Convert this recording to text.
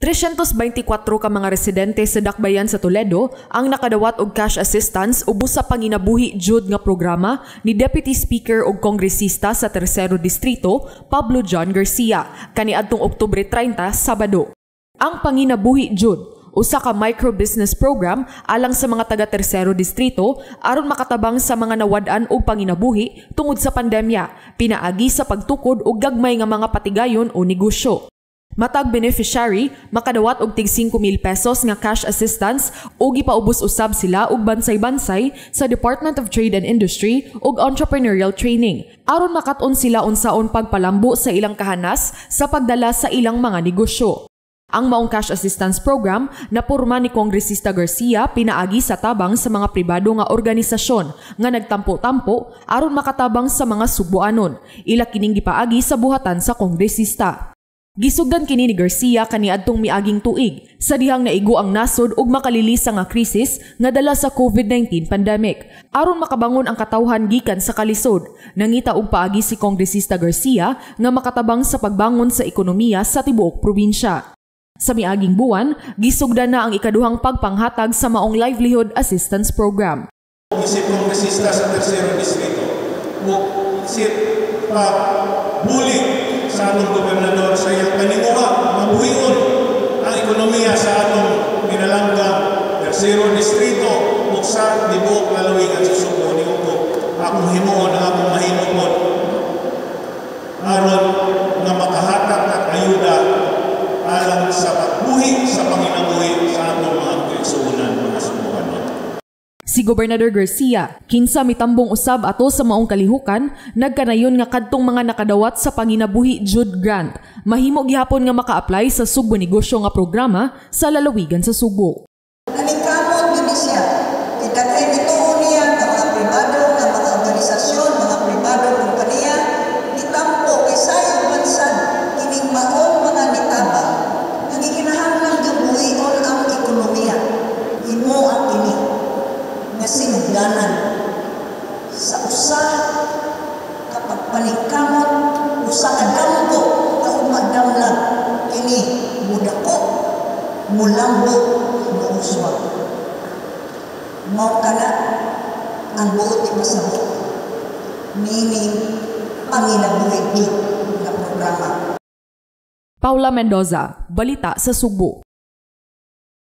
324 ka mga residente sa Dakbayan sa Toledo ang nakadawat og cash assistance ubos sa Panginabuhi Jud nga programa ni Deputy Speaker ug Kongresista sa Tersero Distrito Pablo John Garcia kaniadtong Oktubre 30, Sabado. Ang Panginabuhi Jud, usa ka micro business program alang sa mga taga Tersero Distrito aron makatabang sa mga nawad-an og panginabuhi tungod sa pandemya pinaagi sa pagtukod og gagmay nga mga patigayon o negosyo. Matag beneficiary makadawat og tig 5,000 pesos nga cash assistance ug gipaubos usab sila og bansay-bansay sa Department of Trade and Industry ug entrepreneurial training aron makat-on sila unsaon pagpalambo sa ilang kahanas sa pagdala sa ilang mga negosyo. Ang maong cash assistance program napurma ni Kongresista Garcia pinaagi sa tabang sa mga pribado nga organisasyon nga nagtampo-tampo aron makatabang sa mga Sugboanon. Ila kining gipaagi sa buhatan sa kongresista. Gisugdan kini ni Garcia kaniadtong miaging tuig sa dihang naigo ang nasod ug makalilisa nga krisis nga dala sa COVID-19 pandemic. Aron makabangon ang katawhan gikan sa kalisod, nangita og paagi si Kongresista Garcia nga makatabang sa pagbangon sa ekonomiya sa tibuok probinsya. Sa miaging buwan, gisugdan na ang ikaduhang pagpanghatag sa maong livelihood assistance program. Isip kongresista sa Tersero Distrito, ug isip pagbulig sa atong gobernador sa iyang paninguha, mabuhion ang ekonomiya sa atong pinalanggang Tersero Distrito ug sa tibuok lalawigan sa Sugbo. Ni ko akong himuon ang akong mahimo aron nga makahatag at ayuda alang sa pagbuhi sa panginabuhi sa atong mga kaigsuonan, mga Sugboanon. Si Gobernador Garcia, kinsa mitambong usab ato sa maong kalihukan, nagkanayon nga kadtong mga nakadawat sa Panginabuhi Jud Grant mahimo gihapon nga maka-apply sa Sugbo Negosyo nga programa sa lalawigan sa Subo. Naningkamot gyud siya. Kay daghay mituo niya nga mga pribado nga mga organisasyon, mga pribado kompanya, nitampo kay sayop man sad kining maong mga nitabang nga gikinahanglan nga buhion ang ekonomiya. Himoa kini nga sinugdanan sa usa ka pagpaningkamot, usa ka damgo nga umadamlag kini mudako, mulambo, muuswag. Mao kana ang buot ipasabot nining Panginabuhi Jud nga programa. Paula Mendoza, Balita sa Sugbo.